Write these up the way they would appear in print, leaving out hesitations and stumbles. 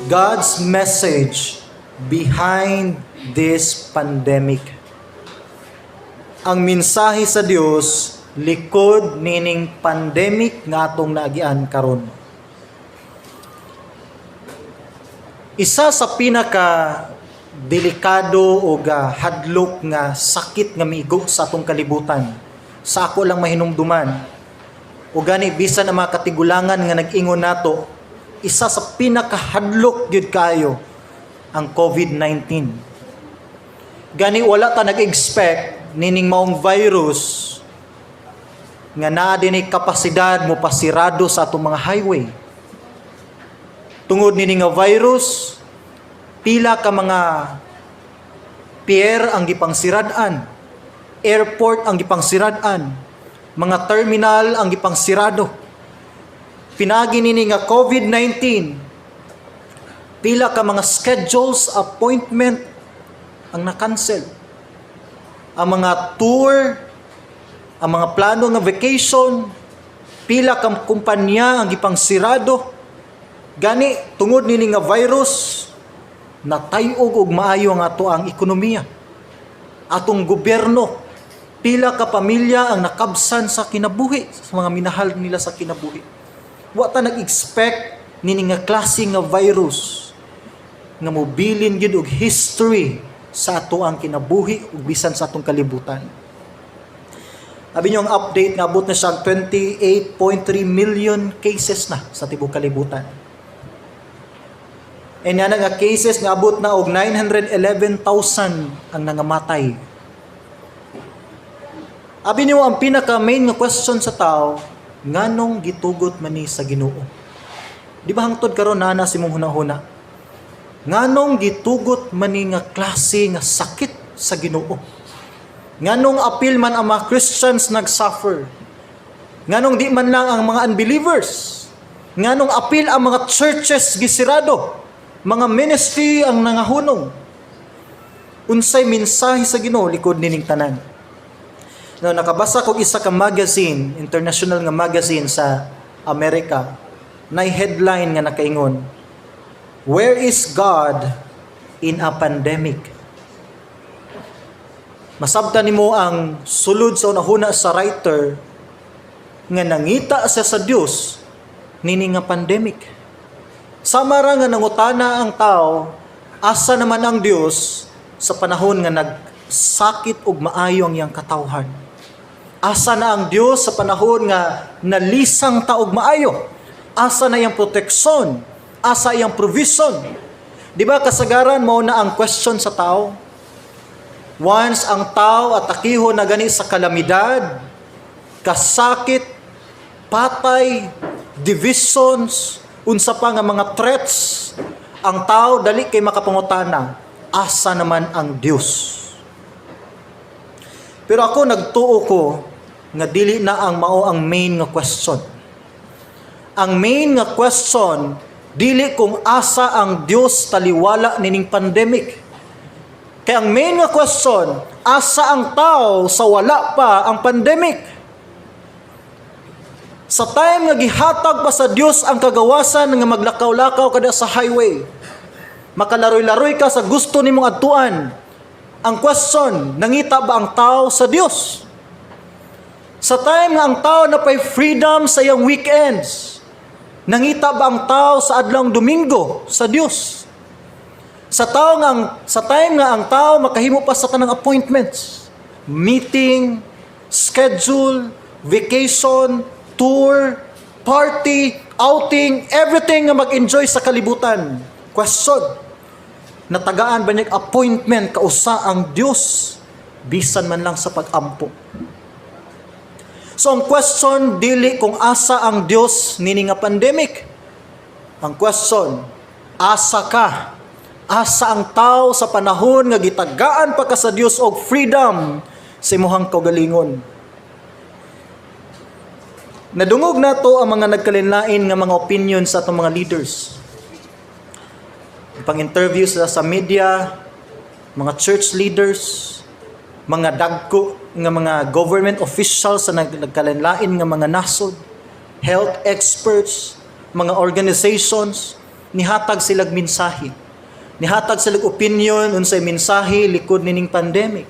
God's message behind this pandemic. Ang mensahe sa Dios likod nining pandemic nga atong naagian karon. Isa sa pinaka delikado o hadlok nga sakit nga miigo sa atong kalibutan, sa ako lang mahinumduman, o gani bisan ang mga katigulangan nga nag-ingon nato, isa sa pinakahadlok gyud kayo ang COVID-19. Gani wala ta nag-expect nining maong virus nga naa dinhi kapasidad mo pasirado sa atong mga highway. Tungod nini nga virus, pila ka mga pier ang gipangsirad-an, airport ang gipangsirad-an, mga terminal ang gipangsirado. Pinaagi nini nga COVID-19, pila ka mga schedules, appointment ang na-cancel. Ang mga tour, ang mga plano nga vacation, pila ka kumpanya ang gipangsirado. Gani tungod nini nga virus, natay-og og maayo ang ato ang ekonomiya. Atong gobyerno, pila ka pamilya ang nakabsan sa kinabuhi, sa mga minahal nila sa kinabuhi. Wa ta nag-expect nini nga klase nga virus nga mobilin gyud og history sa ato ang kinabuhi ug bisan sa atong kalibutan. Abi niyo ang update nga abot na siya ang 28.3 million cases na sa tibuok kalibutan. And yan nga cases nga abot na og 911,000 ang nangamatay. Abi niyo ang pinaka main nga question sa tao, nganong gitugot man ni sa Ginoo? Di ba hangtod karon naa na sa imong hunahuna? Nganong gitugot man ni nga klase nga sakit sa Ginoo? Nganong apil man ang mga Christians nag-suffer? Nganong di man lang ang mga unbelievers? Nganong apil ang mga churches gisirado? Mga ministry ang nangahunong? Unsay mensahe sa Ginoo likod nining tanan? No, nakabasa kog isa ka magazine, international nga magazine sa Amerika, na headline nga nakaingon, "Where is God in a pandemic?" Masabtan nimo ang sulod sa unahuna sa writer nga nangita siya sa Dios nini nga pandemic. Sama ra nga nangutana ang tao, asa naman ang Dios sa panahon nga nagsakit og maayo ang iyang katawhan? Asa na ang Dios sa panahon nga nalisang ta og maayo? Asa na iyang proteksyon? Asa iyang provision? Di ba kasagaran mao na ang question sa tao? Once ang tao atakihon na gani sa kalamidad, kasakit, patay, divisions, unsa pa nga mga threats, ang tao dali kay makapangutana, asa naman ang Dios? Pero ako, nagtuo ko nga dili na ang mao ang main nga question. Ang main nga question dili kung asa ang Dios taliwala nining pandemic. Kaya ang main nga question, asa ang tao sa wala pa ang pandemic? Sa time nga gihatag pa sa Dios ang kagawasan nga maglakaw-lakaw kada sa highway, makalaroy-laroy ka sa gusto nimong adtuan. Ang question, nangita ba ang tao sa Dios? Sa time nga ang tao naa pay freedom sa iyang weekends, nangita ba ang tao sa adlawng Domingo sa Dios? Sa time nga ang tao makahimo pa sa tanang appointments, meeting, schedule, vacation, tour, party, outing, everything nga mag-enjoy sa kalibutan. Question, natagaan ba niya appointment kausa ang Dios bisan man lang sa pag-ampo? So ang question dili kung asa ang Dios nini nga pandemic. Ang question, asa ka? Asa ang tao sa panahon nga gitagaan pa ka sa Dios og freedom sa imuhang kaugalingon? Nadungog nato ang mga nagkalainlain nga mga opinion sa atong mga leaders. Pang-interview sila sa media, mga church leaders, mga dagko nga mga government officials sa nagkalainlain nga mga nasod, health experts, mga organizations, Nihatag silag mensahe. Nihatag silag opinion unsay mensahe likod nining pandemic.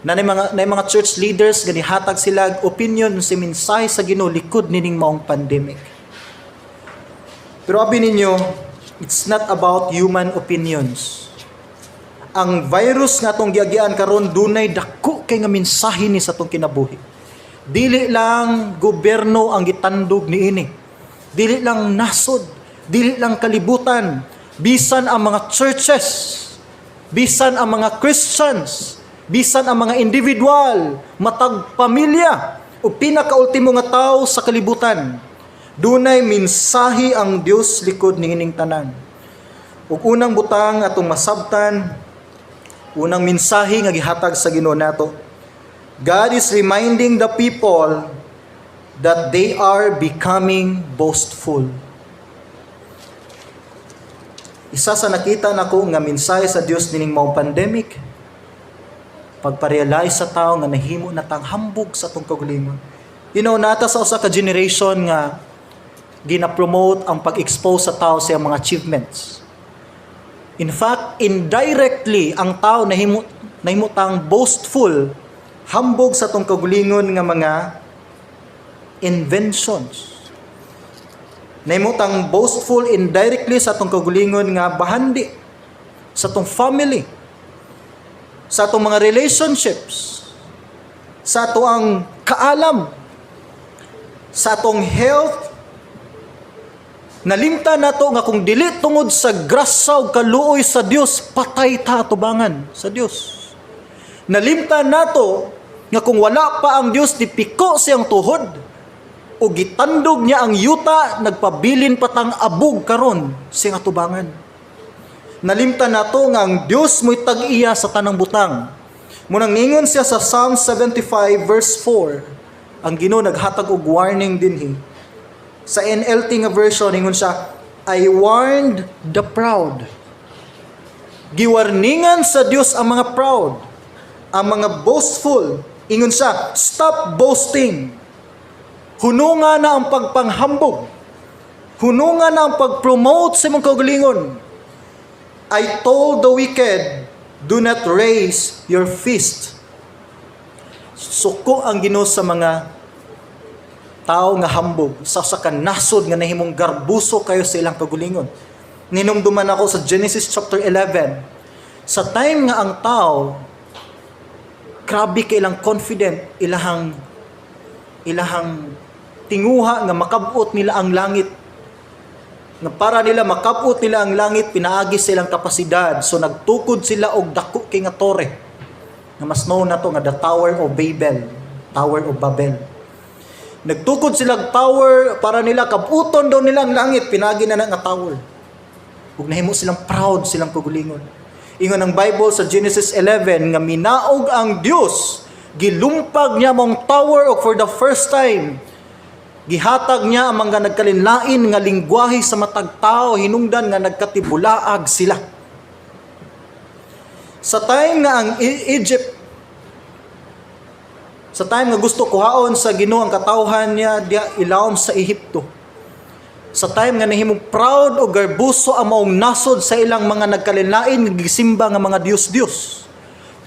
Na mga church leaders nga nihatag sila opinion unsay mensahe sa Ginoo likod nining maong pandemic. Pero abi ninyo, it's not about human opinions. Ang virus nga atong giagian karon, dunay dako kay nga mensahe ni sa atong kinabuhi. Dili lang gobyerno ang gitandog niini. Dili lang nasod, dili lang kalibutan, bisan ang mga churches, bisan ang mga Christians, bisan ang mga individual, matag pamilya, o pinakaultimo nga tao sa kalibutan. Dunay mensahe ang Dios likod niining tanan. Ug unang butang atong masabtan, unang mensahe nga gihatag sa Ginoo nato: God is reminding the people that they are becoming boastful. Isa sa nakita nako nga mensahe sa Dios nining maong pandemic, pagpa-realize sa tao nga nahimo na tang hambog sa atong kaugalingon. Naa ta sa usa ka generation nga gina-promote ang pag-expose sa tao sa iyang mga achievements. In fact, indirectly, ang tao nahimo tang boastful, hambog sa atong kaugalingon nga mga inventions. Nahimo tang boastful indirectly sa atong kaugalingon nga bahandi, sa atong family, sa atong mga relationships, sa atoang kaalam, sa atong health. Nalimtan nato nga kung dili tungod sa grasya ug kaluoy sa Dios, patay ta atubangan sa Dios. Nalimtan nato nga kung wala pa ang Dios, nipiko siyang tuhod o gitandog niya ang yuta, nagpabilin pa tang abog karon siyang atubangan. Nalimtan nato nga ang Dios mo'y tag-iya sa tanang butang. Munang ningon siya sa Psalm 75 verse 4, ang Ginoo naghatag og warning dinhi. Sa NLT nga version, ingon siya, "I warned the proud." Giwarningan sa Dios ang mga proud, ang mga boastful. Ingon siya, "Stop boasting. Hununga na ang pagpanghambog. Hununga na ang pag-promote sa imong kaugalingon. I told the wicked, 'Do not raise your fist.'" Suko ang Ginoo sa mga tao nga hambog sa kanasod nga nahimong garbuso kayo sa ilang kaugalingon. Ninumduman ako sa Genesis chapter 11. Sa time nga ang tao grabe kay ilang confident, ilahang tinguha nga makabot nila ang langit. Nga para nila makabot nila ang langit pinaagi sa ilang kapasidad. So nagtukod sila og dako kay nga tore. Nga mas known na to nga the Tower of Babel, Tower of Babel. Nagtukod sila og tower para nila kabuton daw nila ang langit, pinaagi na nga tower. Ug nahimo silang proud silang kaugalingon. Ingon ang Bible sa Genesis 11 nga minaog ang Dios, gilumpag niya mong tower ug for the first time gihatag niya ang mga nagkalinlain nga lingwahe sa matag tao, hinungdan nga nagkatibulaag sila. Sa time nga ang Egypt, sa time nga gusto kuhaon sa Ginoo ang katawhan niya diha ilawom sa Ehipto. Sa time nga nahimong proud o garbuso ang maong nasod sa ilang mga nagkalinlain nga gisimba nga mga Dios-Dios.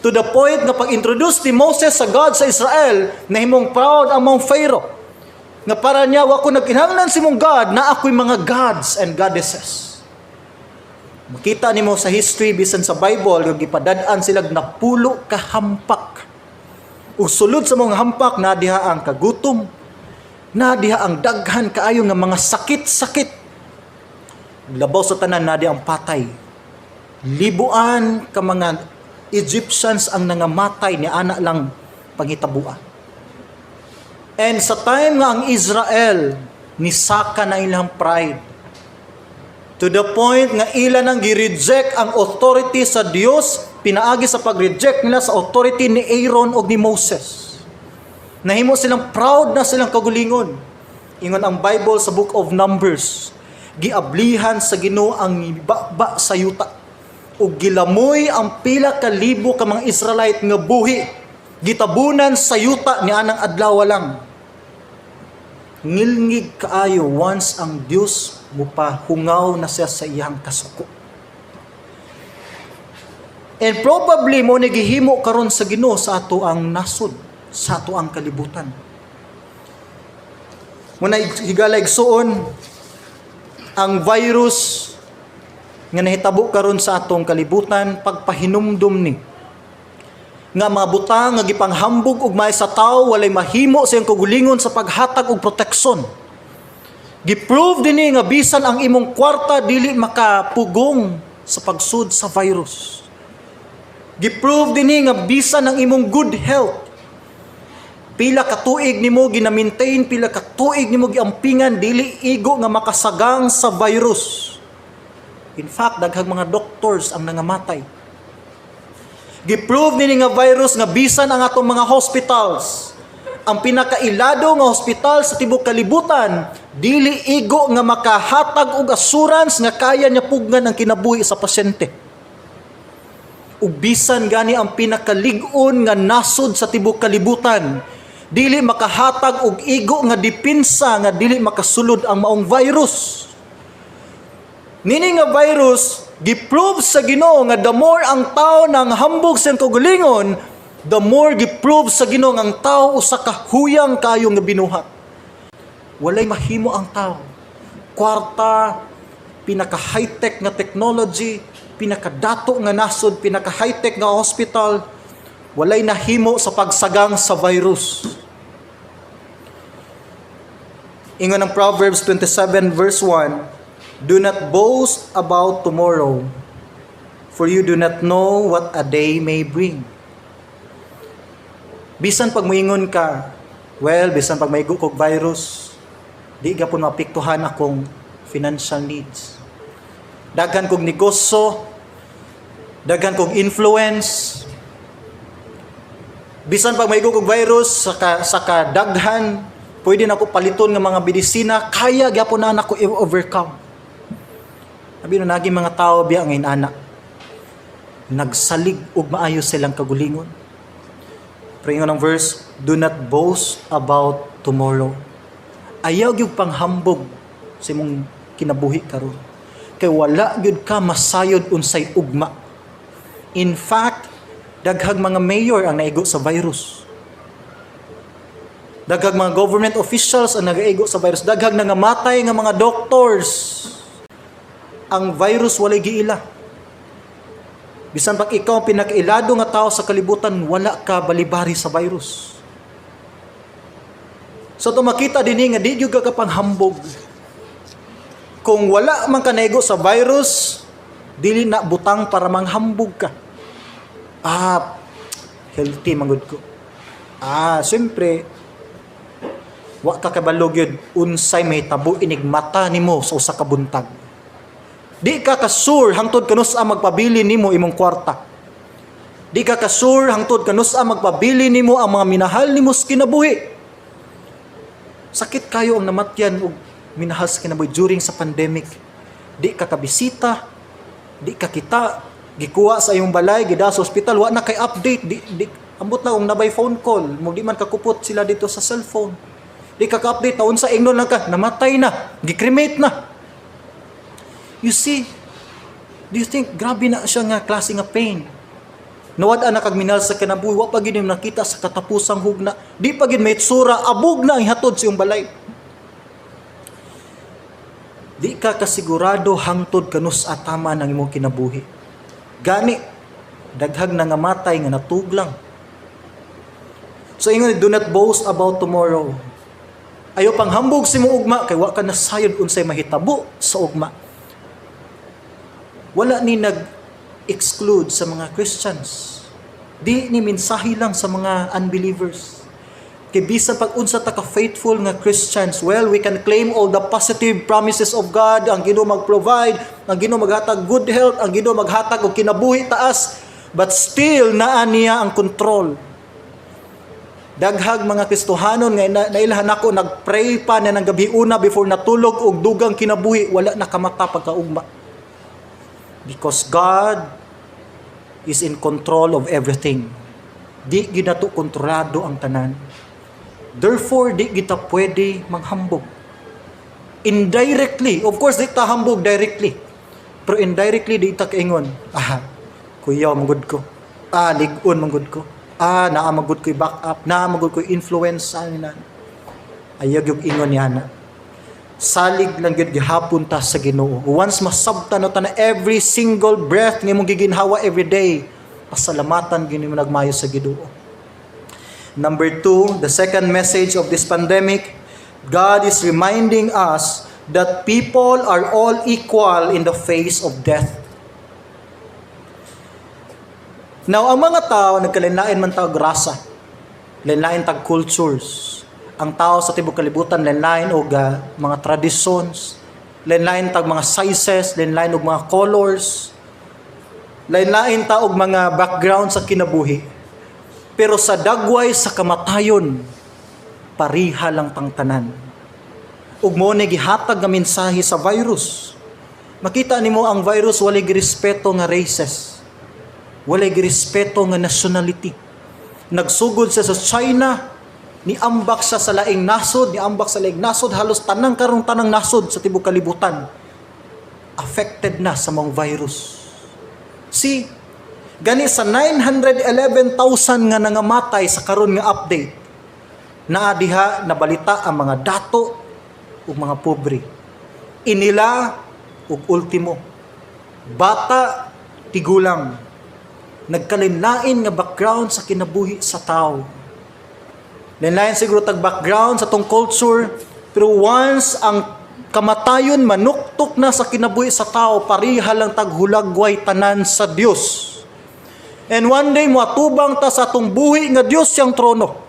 To the point nga pag-introduce ni Moses sa God sa Israel, nahimong proud ang maong Pharaoh. Nga para niya, "Wa ko nagkinahanglan sa imong God, na ako'y mga gods and goddesses." Makita nimo sa history bisan sa Bible nga gipadad-an sila napulo ka hampak. Ug sulod sa mga hampak na diha ang kagutom, na diha ang daghan kaayo nga mga sakit-sakit. Labaw sa tanan, na diha ang patay. Libuan ka mga Egyptians ang nangamatay ni ana lang pangitabua. And sa time nga ang Israel nisaka na ilang pride, to the point nga ila nang gi-reject ang authority sa Dios pinaagi sa pag-reject nila sa authority ni Aaron o ni Moses. Nahimo silang proud na silang kaugalingon. Ingon ang Bible sa Book of Numbers, giablihan sa Ginoo ang baba sa yuta ug gilamoy ang pila ka libo ka mga Israelite nga buhi, gitabunan sa yuta ni anang adlaw lang. Ngilngig kaayo once ang Dios Mupahungaw na siya sa iyang kasuko. And probably mao ni gihimo karon sa Ginoo sa ato ang nasod, sa ato ang kalibutan. Muna, higala igsuon, ang virus nga nahitabo karon sa atong kalibutan, pagpahinumdum ni nga mga butang nga gipanghambog og may sa tawo walay mahimo sa iyang kaugalingon sa paghatag og proteksyon. Giprove dinhi nga bisan ang imong kwarta dili makapugong sa pagsud sa virus. Giprove dinhi nga bisan ang imong good health, pila ka tuig nimo gina-maintain, pila ka tuig nimo giampingan, dili igo nga makasagang sa virus. In fact, daghang mga doctors ang nangamatay. Giprove nini nga virus nga bisan ang atong mga hospitals, ang pinakailado nga hospital sa tibok kalibutan, dili igo nga makahatag og assurance nga kaya niya pugnan ang kinabuhi sa pasyente. Ug bisan gani ang pinakalig-on nga nasod sa tibok kalibutan, dili makahatag og igo nga depensa nga dili makasulod ang maong virus. Nini nga virus, giprove sa Ginoo nga the more ang tao nang hambog sa iyang kaugalingon, the more giprove sa Ginoo nga ang tao usa ka huyang kayo nga binuhat. Walay mahimo ang tao. Kwarta, pinaka high-tech nga technology, pinakadato nga nasod, pinaka high-tech nga hospital, walay nahimo sa pagsagang sa virus. Ingon ng Proverbs 27 verse 1, "Do not boast about tomorrow, for you do not know what a day may bring." Bisan pag moingon ka, "Well, bisan pag maigo kog virus, di gapon maapektuhan akong financial needs. Daghan kog negosyo, daghan kog influence. Bisan pag maigo kog virus, sa kadaghan, pwede na ako paliton nga mga medisina, kaya gyapon na nako i-overcome." Abi no nagi mga tao biya ngayon ana. Nagsalig og maayo silang kagulingon. Pero ingon ang verse, "Do not boast about tomorrow." Ayaw gyud panghambog sa imong kinabuhi karon. Kay wala gyud ka masayod unsay ugma. In fact, daghang mga mayor ang naigo sa virus. Daghang mga government officials ang nagaigo sa virus. Daghang nangamatay nga mga doctors. Ang virus walay giila. Bisan pag ikaw ang pinakailado nga tao sa kalibutan, wala ka balibari sa virus. So to makita dinhi nga di gyud ka kapanghambog. Kung wala man ka naigo sa virus, dili na butang para manghambog ka. "Ah, healthy man gud ko." Ah, siyempre, wa ka kabalo gyud unsay mahitabo inig mata nimo sa usa ka buntag. Di ka kasure hangtod kanus-a magpabili nimo imong kwarta. Di ka kasure hangtod kanus-a magpabili nimo ang mga minahal nimo sa kinabuhi. Sakit kayo ang namatyan og minahal sa kinabuhi during sa pandemic. Di ka kabisita, di ka kita, gikuha sa imong balay, gida sa ospital, wa na kay update, di ambot na kung nabay phone call, mo di man kakupot sila dito sa cellphone. Di ka ka-update, taon sa ingnon lang ka, namatay na, gi-cremate na. You see, do you think grabe na siya nga klase nga pain? Nawad na kag minahal sa kinabuhi, wa pa gyud nimo nakita sa katapusang hugna. Di pa gyud may itsura, abog na ang ihatod sa iyong balay. Di ka kasigurado hangtod kanus atama ng imong kinabuhi. Gani, daghag na nga matay nga natuglang. So ingon, "Do not boast about tomorrow." Ayo panghambog sa imong ugma kay wa ka nasayod unsay mahitabo sa ugma. Wala ni nag-exclude sa mga Christians. Di ni mensahe lang sa mga unbelievers. Kay bisan pag unsa ta ka faithful nga Christians, well, we can claim all the positive promises of God, ang Ginoo mag-provide, ang Ginoo maghatag good health, ang Ginoo maghatag og kinabuhi taas, but still naa niya ang control. Daghag mga Kristohanon nga nailhan ako nagpray pa na ng gabi una before natulog og dugang kinabuhi, wala na kamata pagkaugma. Because God is in control of everything. Di gyud nato kontrolado ang tanan. Therefore, di kita pwede manghambog. Indirectly, of course, di ta hambog directly. Pero indirectly, di ta kaingon, "Ah, kuyaw man gud ko. Ah, lig-on man gud ko. Ah, naa man gud ko'y back up, naa man gud ko'y influence sa na." Ayaw yung ingon niya na. Salig lang gyud gihapon ta sa Ginoo. Once masabtan na ta na every single breath nga imong giginhawa every day, pasalamatan gyud nimo nagmayo sa Ginoo. Number two, the second message of this pandemic, God is reminding us that people are all equal in the face of death. Now, ang mga tao, nagkalain-lain man tag rasa, lain-lain tag cultures. Ang tao sa tibok kalibutan, lain-lain og mga traditions, lain-lain tag mga sizes, lain-lain og mga colors, lain-lain ta og mga background sa kinabuhi. Pero sa dagway sa kamatayon, pariha lang tang tanan. Ug mao ni gihatag nga mensahe sa virus. Makita nimo ang virus, walay girespeto nga races. Walay girespeto nga nationality. Nagsugod siya sa China, niambak siya sa laing nasod, niambak sa laing nasod, halos tanang karong tanang nasod sa tibok kalibutan. Affected na sa mga virus. See, gani sa 911,000 nga nangamatay sa karon nga update, naa diha nabalita ang mga dato ug mga pobre. Inila ug ultimo. Bata, tigulang. Nagkalain-lain nga background sa kinabuhi sa tao. Lain-lain siguro tag background sa tong culture, pero once ang kamatayon manuktok na sa kinabuhi sa tao, pareha lang tag hulagway tanan sa Dios. And one day moatubang ta sa atong buhi nga Dios siyang trono.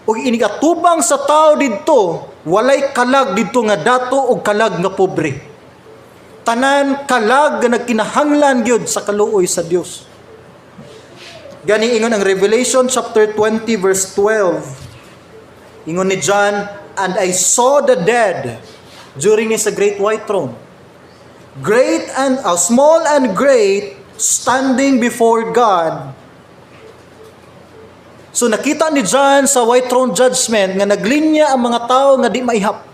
Ug inigatubang sa tao didto, walay kalag didto nga dato o kalag nga pobre. Tanan kalag nga nagkinahanglan gyud sa kaluoy sa Dios. Gani ingon ang Revelation chapter 20 verse 12. Ingon ni John, "And I saw the dead," during ni sa Great White Throne, "Great and small and great, standing before God." So nakita ni John sa White Throne Judgment nga naglinya ang mga tao nga di maihap.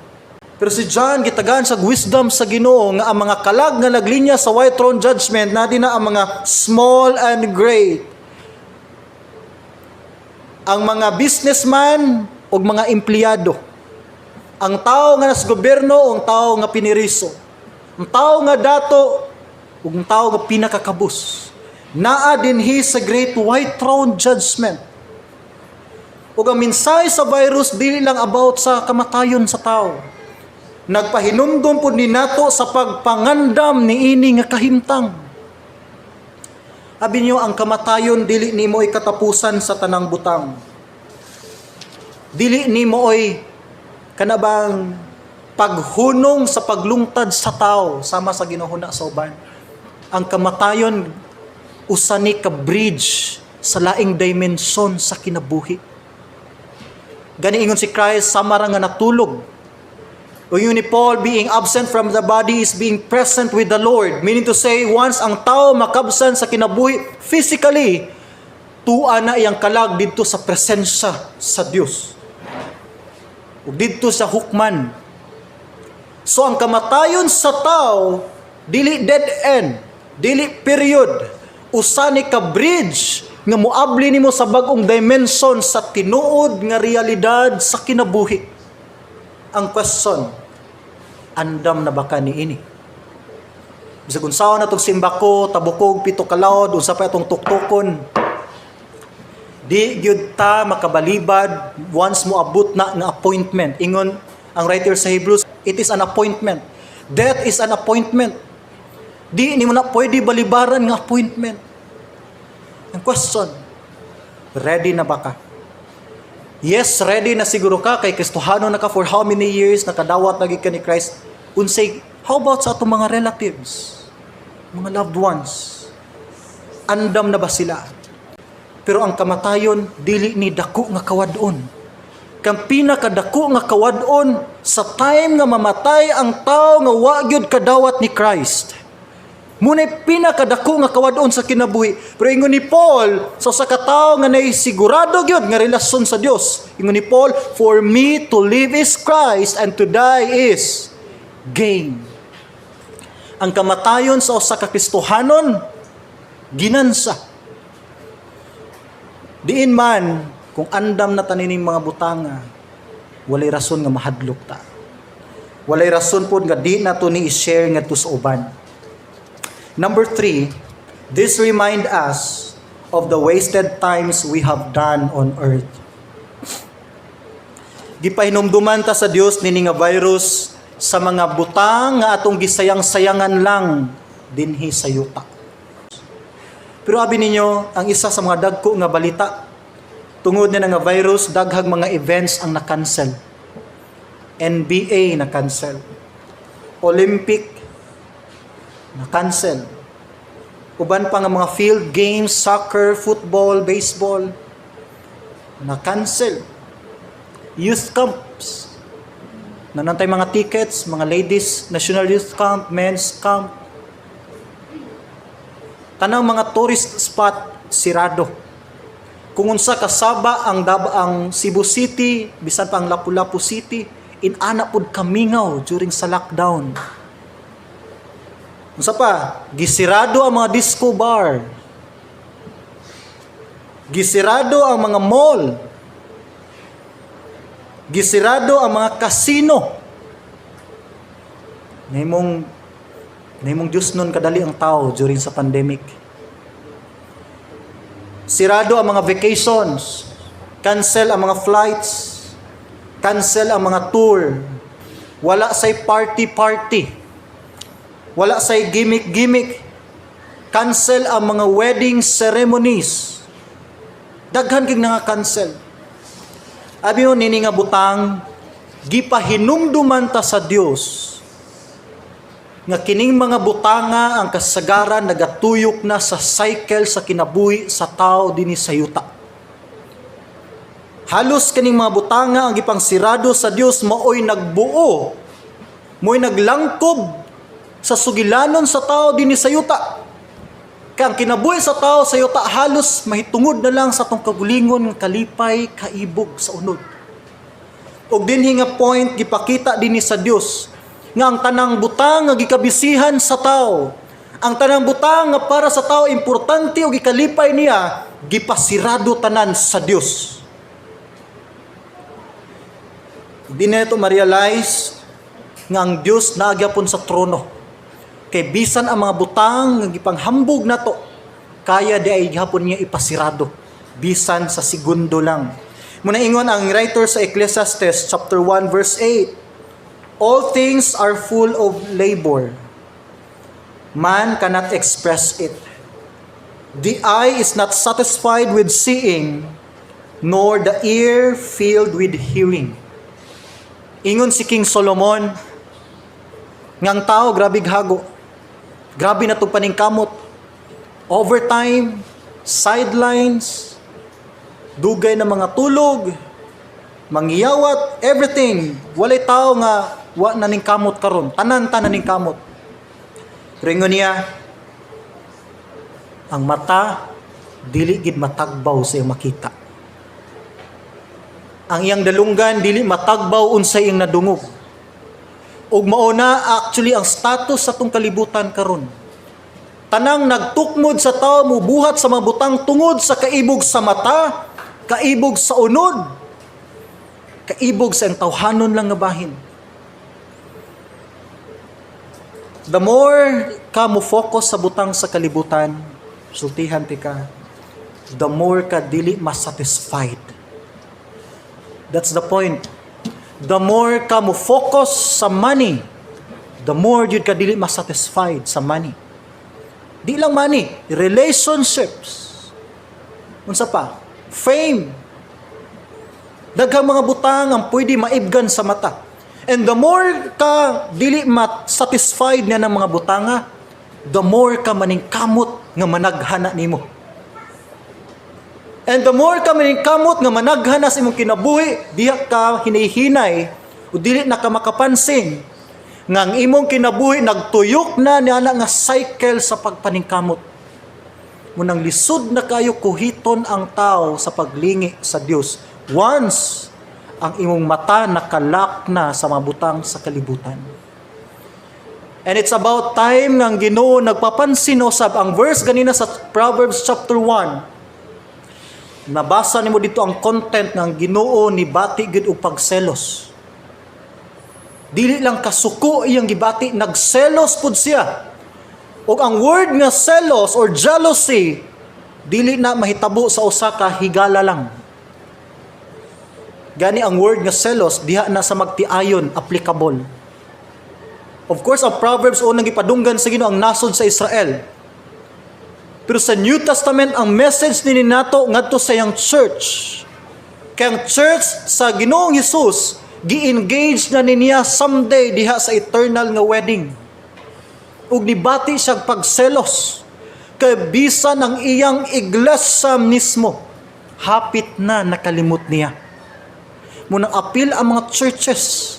Pero si John gitagaan sa wisdom sa Ginoo nga ang mga kalag nga naglinya sa White Throne Judgment na di na ang mga small and great. Ang mga businessman o mga empleyado. Ang tao nga nas gobyerno o ang tao nga piniriso. Ang tao nga dato ug ang tao nga pinakakabus. Naa dinhi sa Great White Throne Judgment. Ug ang mensahe sa virus dili lang about sa kamatayon sa tao. Nagpahinumdum pud ni nato sa pagpangandam niini nga kahimtang. Abi niyo, ang kamatayon dili nimo ay katapusan sa tanang butang. Dili nimo oy kanabang paghunong sa paglungtad sa tao sama sa ginuhuna sa uban. Ang kamatayon usa ni ka bridge sa laing dimension sa kinabuhi. Gani ingon si Christ, sama ra nga natulog. O yun ni Paul, being absent from the body is being present with the Lord. Meaning to say, once ang tao makabsan sa kinabuhi physically, tua na iyang kalag didto sa presensya sa Dios. Ug didto sa hukman. So ang kamatayon sa tao, dili dead end, dili period. Usa ni ka bridge nga moabli nimo sa bag-ong dimension sa tinuod nga realidad sa kinabuhi. Ang question, andam na ba ka niini? Bisag unsaon na tong simbako, tabukog, pito kalawod, unsa pa atong tuktukon. Di gyud ta makabalibad once mo abot na nga appointment. Ingon ang writer sa Hebrews, it is an appointment. Death is an appointment. Di nimo na pwede balibaran nga appointment. Ang question, ready na ba ka? Yes, ready na siguro ka kay Kristohano na ka for how many years, nakadawat na gid ka ni Christ. Unsay, how about sa atong mga relatives? Mga loved ones? Andam na ba sila? Pero ang kamatayon, dili ni dako nga kawad-on. Kang pinakadako nga kawad-on sa time nga mamatay ang tao nga wa gyud kadawat ni Christ. Muna'y pinakadako nga kawad-on sa kinabuhi. Pero ingon ni Paul, sa usa ka tawo nga nay sigurado gyud nga relasyon sa Dios. Ingon ni Paul, "For me to live is Christ and to die is Gain. Ang kamatayon sa usa ka Kristohanon, ginansa. Diin man kung andam na ta nining mga butanga, walay rason nga mahadlok ta. Walay rason pod nga di nato ni i-share ngadto sa uban. Number three, this remind us of the wasted times we have done on earth. Gipahinumduman ta sa Dios nini nga virus sa mga butang nga atong gisayang-sayangan lang dinhi sa yuta. Pero abi ninyo, ang isa sa mga dagko nga balita, tungod na nga virus, daghang mga events ang na-cancel. NBA na-cancel. Olympic na-cancel. Uban pa nga mga field games, soccer, football, baseball, na-cancel. Youth camps. Naa na tay mga tickets, mga ladies, national youth camp, men's camp. Tanang mga tourist spot, sirado. Kung unsa kasaba ang Cebu City, bisan pa ang Lapu-Lapu City, inana pud kamingaw during sa lockdown. Unsa pa? Gisirado ang mga disco bar. Gisirado ang mga mall. Gisirado ang mga casino. Nahimong Diyos nun kadali ang tao during sa pandemic. Sirado ang mga vacations. Cancel ang mga flights. Cancel ang mga tour. Wala say party-party. Wala say gimmick-gimmick. Cancel ang mga wedding ceremonies. Daghan kig nga cancel. Abi mo, nini nga butang, gipahinumduman ta sa Dios nga kining mga butanga ang kasagaran nagatuyok na sa cycle sa kinabuhi sa tao dinhi sa yuta. Halos kining mga butanga ang gipangsirado sa Dios maoy nagbuo, mo'y naglangkob sa sugilanon sa tao dinhi sa yuta. Kaya ang kinabuhi sa tao sa yuta halos mahitungod na lang sa atong kagulingon nga kalipay, kaibog sa unod. Og dinhi nga point, gipakita dinhi sa Dios nga ang tanang butang nga gikabisihan sa tao, ang tanang butang nga para sa tao importante o gikalipay niya, gipasirado tanan sa Dios. Di na ito ma-realize nga ang Dios naa gyapon sa trono. Kay bisan ang mga butang nga gipanghambog nato, kaya di ay gihapon niya ipasirado bisan sa segundo lang. Muna ingon ang writer sa Ecclesiastes chapter 1 verse 8, "All things are full of labor. Man cannot express it. The eye is not satisfied with seeing, nor the ear filled with hearing." Ingon si King Solomon, nga ang tao grabe hago. Grabe na itong paningkamot. Overtime, sidelines, dugay na mga tulog, mangyawat, everything. Walay tao nga wa na ning kamot karon. Tanan tanan ning kamot. Pero ingon niya, ang mata dili gid matagbaw sa iyang makita. Ang iyang dalunggan dili matagbaw unsay iyang nadungog. Ug mao na actually ang status sa atong kalibutan karon. Tanang nagtukmod sa tao mubuhat sa mga butang tungod sa kaibog sa mata, kaibog sa unod, kaibog sa iyang tawhanon lang nga bahin. The more ka mo focus sa butang sa kalibutan, sultihan ti ka, the more ka dili mas-satisfied. That's the point. The more ka mo focus sa money, the more jud ka dili mas-satisfied sa money. Di lang money, relationships. Unsa pa? Fame. Daghang mga butang ang pwede maibgan sa mata. And the more ka dili ma-satisfied niya ng mga butanga, the more ka maningkamot nga managhana nimo. And the more ka maningkamot nga managhana sa imong kinabuhi, diha ka hinihinay o dili na ka makapansin nga ang imong kinabuhi nagtuyok na niya nga cycle sa pagpaningkamot. Munang lisod na kayo kuhiton ang tao sa paglingi sa Dios once ang imong mata nakalak na sa mga butang sa kalibutan. And it's about time nga ang Ginoo nagpapansin usab. Ang verse ganina sa Proverbs chapter 1. Nabasa nimo dito ang content ng Ginoo ni bati gid og pagselos. Dili lang kasuko iyang gibati, nagselos pud siya. Ug ang word nga selos or jealousy, dili na mahitabo sa usa ka higala lang. Gani ang word nga selos diha na sa magtiayon applicable. Of course, ang Proverbs unang gipadunggan sa Ginoo ang nasod sa Israel. Pero sa New Testament, ang message ni nato ngadto sa iyang church. Kay ang church sa Ginoong Hesus gi-engage na niya someday diha sa eternal nga wedding. Ug nibati siya pagselos kay bisan ang iyang iglesia mismo hapit na nakalimot niya. Munang apil ang mga churches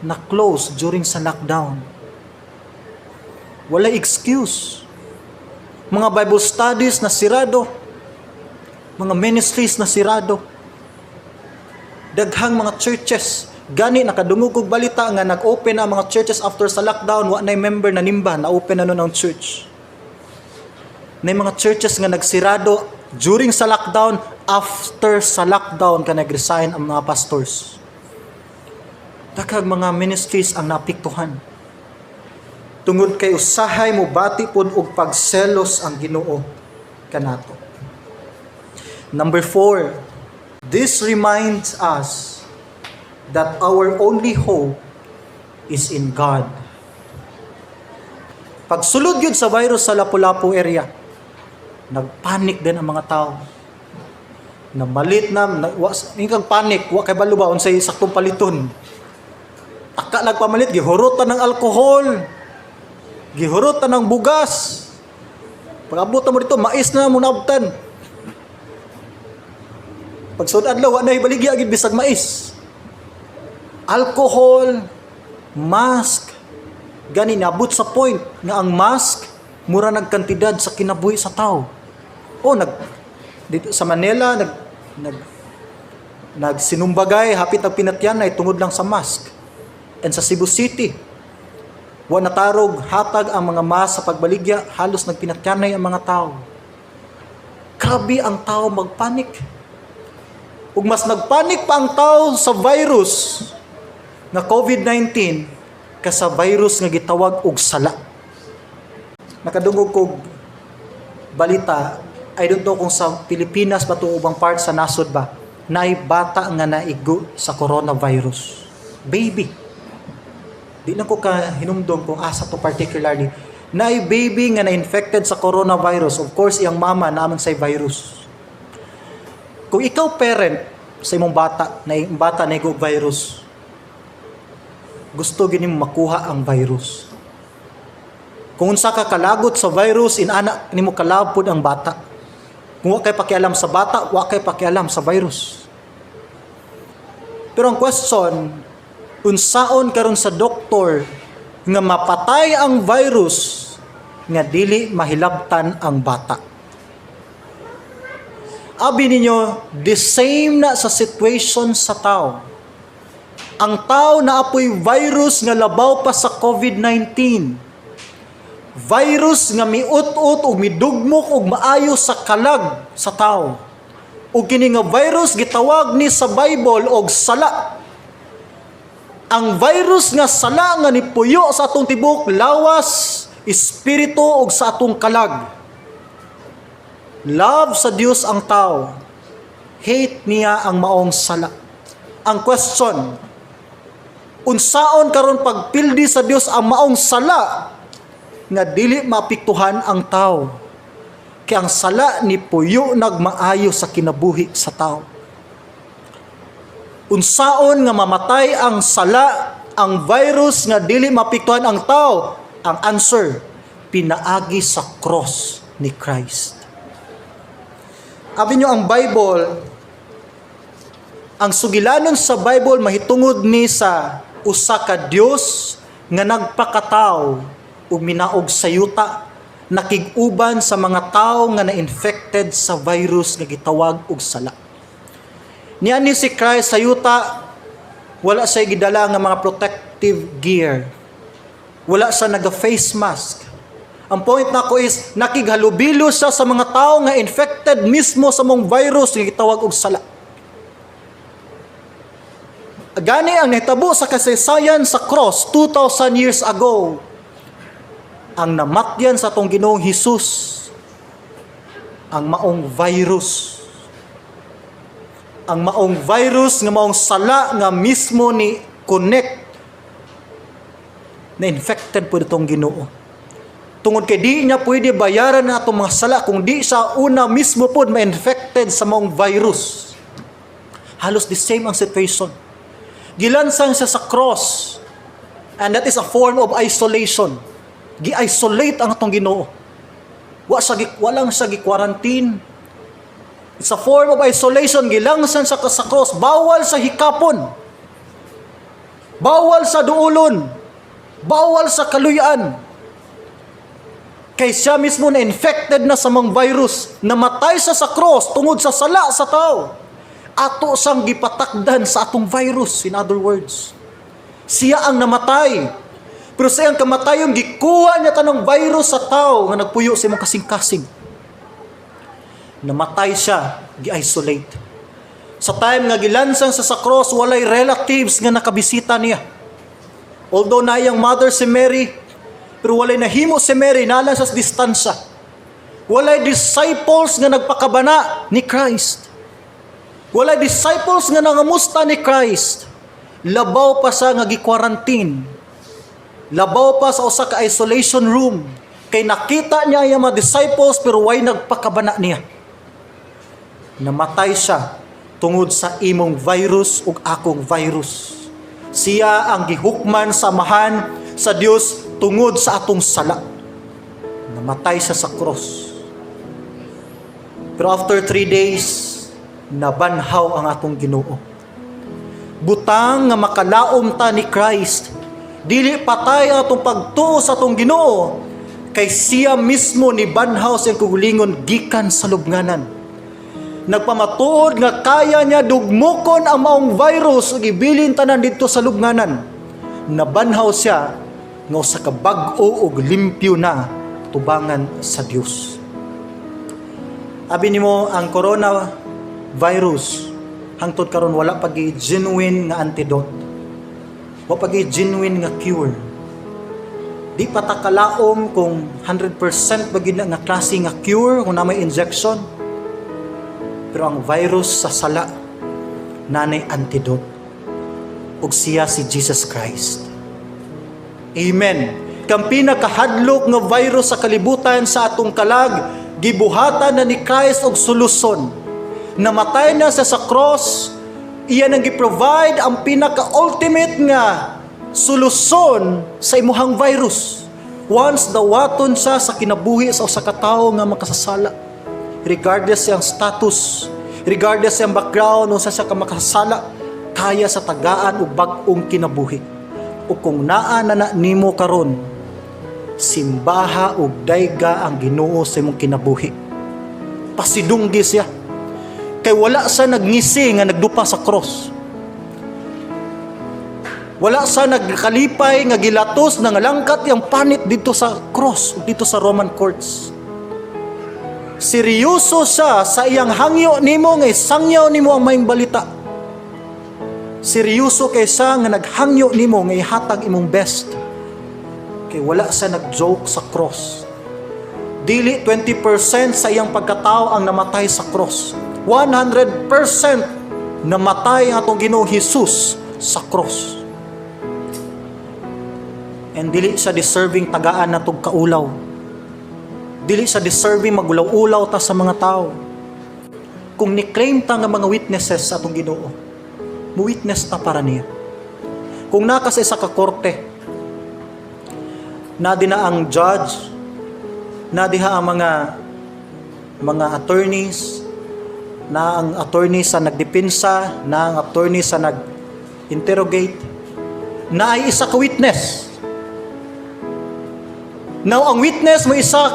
na close during sa lockdown. Wala excuse. Mga Bible studies na sirado. Mga ministries na sirado. Daghang mga churches. Gani nakadungog og balita nga nag-open na ang mga churches after sa lockdown, wa nay member na nimba, na-open na nun ang church. Na mga churches nga nagsirado during sa lockdown, after sa lockdown ka nag-resign ang mga pastors. Daghang mga ministries ang naapektuhan. Tungod kay usahay mo bati pod og pagselos ang Ginoo kanato. Number 4, this reminds us that our only hope is in God. Pagsulod yun sa virus sa Lapu-Lapu area, nagpanic din ang mga tao. Namalit na, na wa, kang panic, wa kay balo ba unsay saktong paliton. Taka nagpamalit, gihurutan ng alkohol, gihurutan ng bugas. Pag-abot mo dito, mais na mo naabtan. Pag sud adlaw, wa na ibaligya gid bisag mais. Alcohol, mask, gani naabot sa point nga ang mask mura nagkantidad sa kinabuhi sa tao. O nag dito sa Manila nag nag nagsinumbagay hapit ang pinatyan ay tungod lang sa mask. And sa Cebu City, wa natarog hatag ang mga mask sa pagbaligya, halos nagpinatyanay ang mga tao. Grabe ang tao magpanik. Ug mas nagpanik pa ang tao sa virus nga COVID-19 kasa virus nga gitawag og sala. Nakadungog kog balita, I don't know kung sa Pilipinas ba to ubang part sa nasod ba, naay bata nga naigo sa coronavirus. Baby. Di lang ko ka hinumdum kung asa to particularly. Naay baby nga na-infected sa coronavirus. Of course, iyang mama naa man say virus. Kung ikaw parent sa imong bata, na imong bata na og virus, gusto gini mo makuha ang virus. Kung unsa ka kalagot sa virus, inana nimo kalapod ang bata. Kung wa kay pakialam sa bata, wa kay pakialam sa virus. Pero ang question, unsaon karon sa doktor nga mapatay ang virus nga dili mahilabtan ang bata? Abi ninyo, the same na sa situation sa tao. Ang tao naa poy virus nga labaw pa sa COVID-19. Virus nga miut-ut ug midugmok og maayo sa kalag sa tao. Ug kini nga virus gitawag ni sa Bible og sala. Ang virus nga sala nga nipuyo sa atong tibok lawas, espiritu ug sa atong kalag. Love sa Dios ang tao. Hate niya ang maong sala. Ang question, unsaon karon pagpildi sa Dios ang maong sala nga dili maapektuhan ang tao? Kay ang sala ni puyo nagmaayo sa kinabuhi sa tao. Unsaon nga mamatay ang sala, ang virus nga dili maapektuhan ang tao? Ang answer, pinaagi sa cross ni Christ. Abi nyo ang Bible, ang sugilanon sa Bible mahitungod ni sa usa ka Dios nga nagpakatao ug minaog sa yuta, nakig-uban sa mga tao nga na-infected sa virus nga gitawag og sala. Niani si Christ sa yuta, wala siya gidala nga mga protective gear. Wala siya naga-face mask. Ang point nako is, nakighalubilo siya sa mga tao nga infected mismo sa maong virus nga gitawag og sala. Gani ang nahitabo sa kasaysayan sa cross 2,000 years ago, ang namatyan sa atong Ginoong Hesus ang maong virus. Ang maong virus nga maong sala nga mismo ni connect na infected pod atong Ginoo. Tungod kay di niya pwede bayaran ang atong mga sala kung di siya una mismo pod ma-infected sa maong virus. Halos the same ang situation. Gilansang siya sa cross. And that is a form of isolation. Gi-isolate ang atong Ginoo. Walang siya gi-quarantine. It's a form of isolation. Gilangsan siya sa cross. Bawal sa hikapon. Bawal sa duulon. Bawal sa kaluyan. Kay siya mismo na infected na sa maong virus. Namatay siya sa cross tungod sa sala sa tao. Ato siyang gipatakdan sa atong virus, in other words. Siya ang namatay. Pero sa iyang kamatayon, gikuha niya tanang virus sa tao nga nagpuyo sa imong kasing-kasing. Namatay siya, gi-isolate. Sa time nga gilansang siya sa cross, walay relatives nga nakabisita niya. Although na iyang mother si Mary, pero walay nahimo si Mary, naa lang sa distansya. Walay disciples nga nagpakabana ni Christ. Walay disciples nga nangamusta ni Christ. Labaw pa sa nga gi-quarantine. Labaw pa sa usa ka isolation room. Kay nakita niya ang mga disciples pero way nagpakabana niya. Namatay siya tungod sa imong virus ug akong virus. Siya ang gihukman sa Amahan sa Dios tungod sa atong sala. Namatay siya sa cross. Pero after 3 days, nabanhaw ang atong Ginoo. Butang nga makalaom ta ni Christ. Dili patay ang atong pagtuo sa atong Ginoo kay siya mismo ni banhaw sa iyang kaugalingon gikan sa lubnganan. Nagpamatuod nga kaya niya dugmokon ang maong virus ug ibilin tanan didto sa lubnganan. Nabanhaw siya nga usa ka bag-o ug limpyo na tubangan sa Dios. Abi nimo, ang corona virus hangtod karon wala pa gi genuine nga antidote. Wa pa gi genuine nga cure. Di pa ta kalaom kung 100% ba gyud na nga klase nga cure kung na may injection. Pero ang virus sa sala naa nay antidote. Ug siya si Jesus Christ. Amen. Kang pinakahadlok nga virus sa kalibutan sa atong kalag, gibuhatan na ni Christ og solusyon. Namatay na siya sa cross, iya nang gi-provide ang pinaka-ultimate nga solusyon sa imuhang virus. Once dawaton siya sa kinabuhi sa usa ka tawo nga makasasala, regardless siyang status, regardless siyang background, unsa siya ka makasasala, kaya sa tagaan og bag-ong kinabuhi. O kung naa na na nimo karon, simbaha ug dayga ang Ginoo sa imong kinabuhi. Pasidunggi siya. Kay wala sa nagngisi nga nagdupa sa cross. Wala sa nagkalipay nga gilatos nga langkat yung panit dito sa cross, dito sa Roman courts. Seryoso siya sa iyang hangyo nimo nga isangyaw nimo ang maayong balita. Seryoso kay siya nga naghangyo nimo nga ihatag imong best. Kay wala siya nag-joke sa cross. Dili 20% sa iyang pagkatao ang namatay sa cross. 100% namatay ang atong Ginoong Hesus sa cross. And dili siya deserving tagaan natog kaulaw. Dili siya deserving magulaw-ulaw ta sa mga tao. Kung ni-claim ta nga mga witnesses sa atong Ginoo, mo-witness ta para niya. Kung naa ka sa isa ka korte, na di na ang judge, na diha ang mga attorneys, na ang attorney sa nagdepensa, na ang attorney sa nag-interrogate, na ay isa ka witness. Now, ang witness mo isa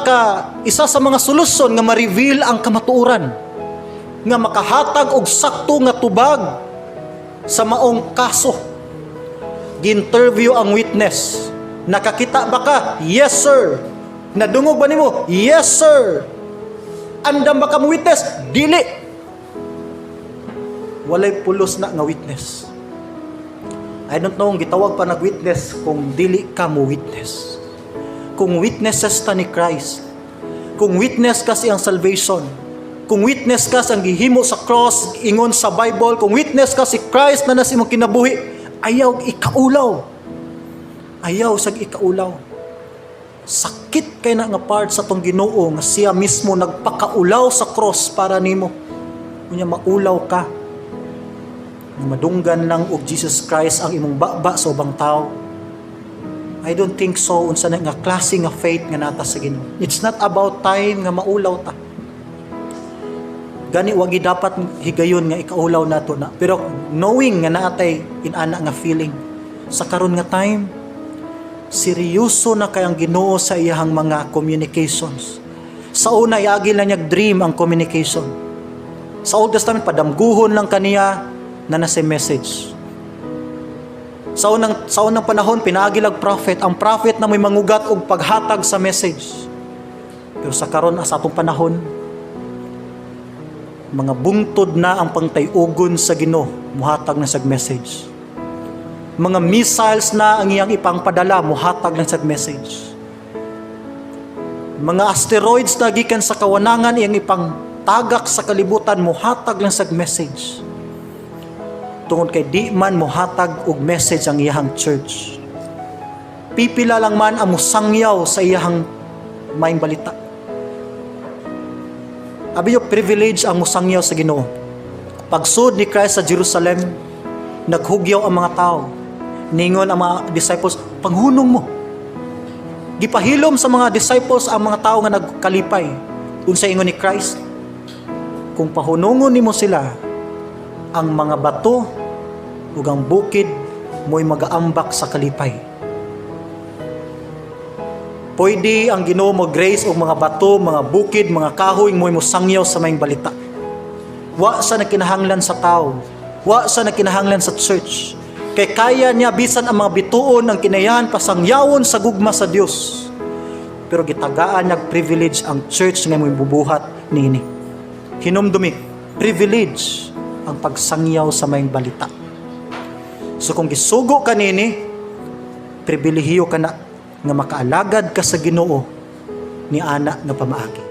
sa mga solusyon nga ma-reveal ang kamatuoran, nga makahatag og sakto nga tubag sa maong kaso. Gi-interview ang witness. Nakakita ba ka? Yes, sir. Nadungog ba nimo? Yes, sir. Andam ba ka mo witness? Dili. Walay pulos na nga witness. I don't know kung gitawag pa nag witness kung dili ka mo witness. Kung witnesses ta ni Christ, kung witness ka sa iyang salvation, kung witness ka sa ang gihimo sa cross, ingon sa Bible, kung witness ka si Christ na nasa imong kinabuhi, ayaw ikaulaw. Ayaw sag ikaulaw. Sakit kay na nga part sa tong Ginoo nga siya mismo nagpakaulaw sa cross para nimo. Unya maulaw ka. Nga madunggan lang og Jesus Christ ang imong baba sa ubang tao. I don't think so unsa na nga klase nga faith nga nata sa Ginoo. It's not about time nga maulaw ta. Gani wagi dapat higayon nga ikaulaw nato na. Pero knowing nga naatay inana nga feeling sa karon nga time, seryoso na kay ang Ginoo sa iyahang mga communications. Sa una, iagi lang niya dream ang communication. Sa Old Testament, padamguhon lang kaniya na nasa message. Sa unang panahon, pinaagi lag prophet. Ang prophet na may mangugat og paghatag sa message. Pero sa karon, sa atong panahon, mga bungtod na ang pangtayugon sa Ginoo, muhatag na sag message. Mga missiles na ang iyang ipangpadala, muhatag na sag message. Mga asteroids na gikan sa kawanangan iyang ipangtagak sa kalibutan, muhatag lang sag message. Tungod kay di man muhatag og message ang iyahang church. Pipila lang man ang musangyaw sa iyahang maayong balita. Abi yo, privilege ang musangyaw sa Ginoo. Pagsud ni Christ sa Jerusalem, naghugyaw ang mga tao. Ningon ang mga disciples, "Panghunong mo." Gipahilom sa mga disciples ang mga tao nga nagkalipay. Unsa ingon ni Christ? "Kung pahunungon nimo sila, ang mga bato ug ang bukid mo'y magaambak sa kalipay." Pwede ang Ginoo mo grace og mga bato, mga bukid, mga kahoy mo'y mosangyaw sa maayong balita. Wa sa nagkinahanglan sa tao. Wa sa nagkinahanglan sa church. Kay kaya niya bisan ang mga bituon ang kinayan pasangyawon sa gugma sa Dios. Pero gitagaan niyag privilege ang church nga mo'y bubuhat niini. Hinumdumi, privilege ang pagsangyaw sa maayong balita. So kung gisugo ka nini, pribilehiyo ka na nga makaalagad ka sa Ginoo ni ana nga pamaagi.